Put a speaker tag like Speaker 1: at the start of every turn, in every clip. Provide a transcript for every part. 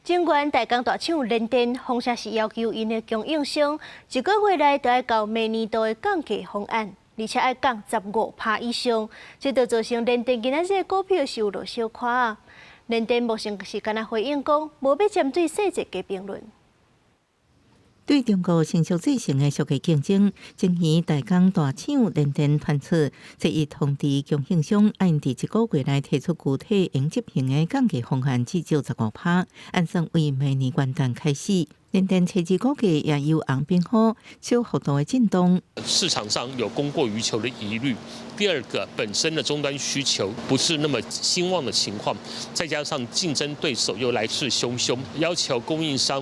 Speaker 1: 晶圓代工大廠聯電，封聲是要求𪜶的供應商一個月內就愛交明年度的降價方案，而且愛降15趴以上，這就造成聯電今仔日股票是有落小可啊。聯電目前是干焦回應講，無欲針對細節加評論。
Speaker 2: 對中國成熟製程的削價競爭，晶圓代工大廠聯電傳出，這一通知供應商愛佇一個月內提出具體應執行的降價方案，至少15趴，按算為明年元旦開始。聯電初步估計也由紅變黑，小幅度的震動。
Speaker 3: 市場上有供過於求的疑慮。第二個，本身的終端需求不是那麼興旺的情況，再加上競爭對手又來勢洶洶，要求供應商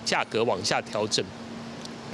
Speaker 3: 價格往下調整，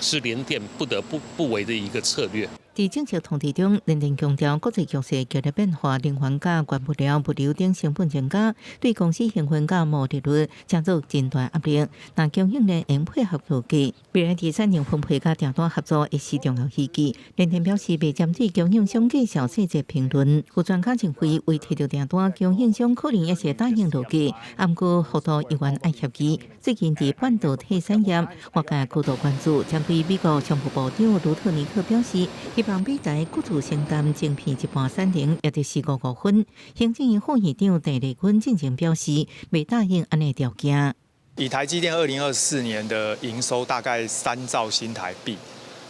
Speaker 3: 是聯電不得不不為的一個策略。
Speaker 2: 佇正式通知中，聯電強調國際局勢劇烈變化，能源佮原物料、物流等成本增加，對公司營運佮毛利率成做真大壓力。但供應鏈應配合調價，未來佇產能分配佮訂單合作會是重要依據。聯電表示，袂針對供應商計數細節評論。有專家認為，為提著訂單，供應商可能也是答應落價，毋過幅度猶原愛協議。最近佇半導體產業，外界高度關注。針對美國商務部長盧特尼克表示，希望美台各自承擔晶片一半產能，也就是五五分。行政院副院長鄭麗君進前表示，袂答應按呢條件。
Speaker 4: 以台積電2024年的營收大概3兆新台幣，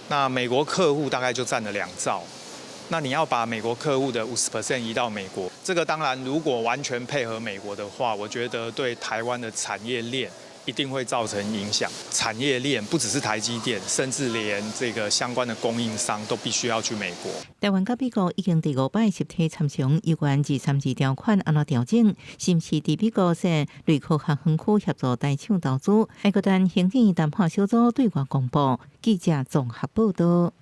Speaker 4: 那美國客戶大概就佔了2兆。那你要把美國客戶的50% 移到美國，這個當然如果完全配合美國的話，我覺得對台灣的產業鏈一定會造成影響。產業鏈不只是台積電，甚至連這個相關的供應商都必須要去美國。
Speaker 2: 台灣佮美國已經第五擺集體參詳有關232條款按怎調整，是毋是佇美國設類科學園區協助台廠投資，還閣等行政院談判小組對外公布。記者綜合報道。